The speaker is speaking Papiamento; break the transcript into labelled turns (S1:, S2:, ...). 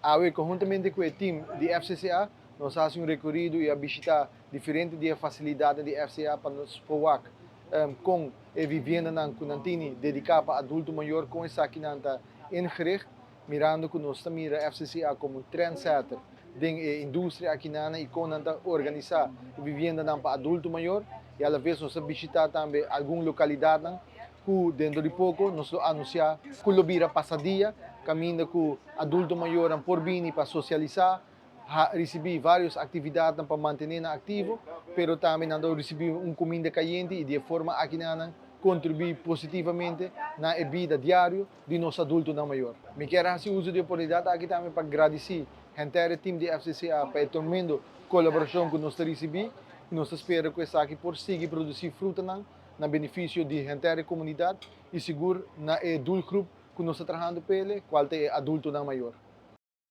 S1: Awe, konhuntamente ku e tim di FCCA, nos a hasi un rekorido i a bishitá diferente di e fasilidatnan di FCA pa nos por wak kon e viviendanan ku nan tini dediká pa adulto mayor, kon esakinan ta ingericht, mirando ku nos ta mira FCCA komo un trendsetter den e industria akinana i kon nan ta organisá e viviendanan pa adulto mayor. I alaves nos a bishitá tambe algun lokalidatnan ku dentro di poko nos lo anunsiá ku lo bira pasadia kaminda ku adulto mayornan por bini pa sosialisá, risibí vários aktividatnan pa mantené nan aktivo, pero tambe nan ta risibí un kuminda kayente i di e forma aki nan kontribuí positivamente na e bida diario di nos adultonan mayor. Mi kier hasi uso di e oportunidat aki tambe pa gradisí henter e tim di FCCA pa e tremendo kolaborashon ku nos ta risibí i nos ta spera ku esaki por sigui produsí frutanan na benefisio di henter e komunidat i sigur na e doelgroep ku nos ta trahando p'e, kual ta e adultonan mayor.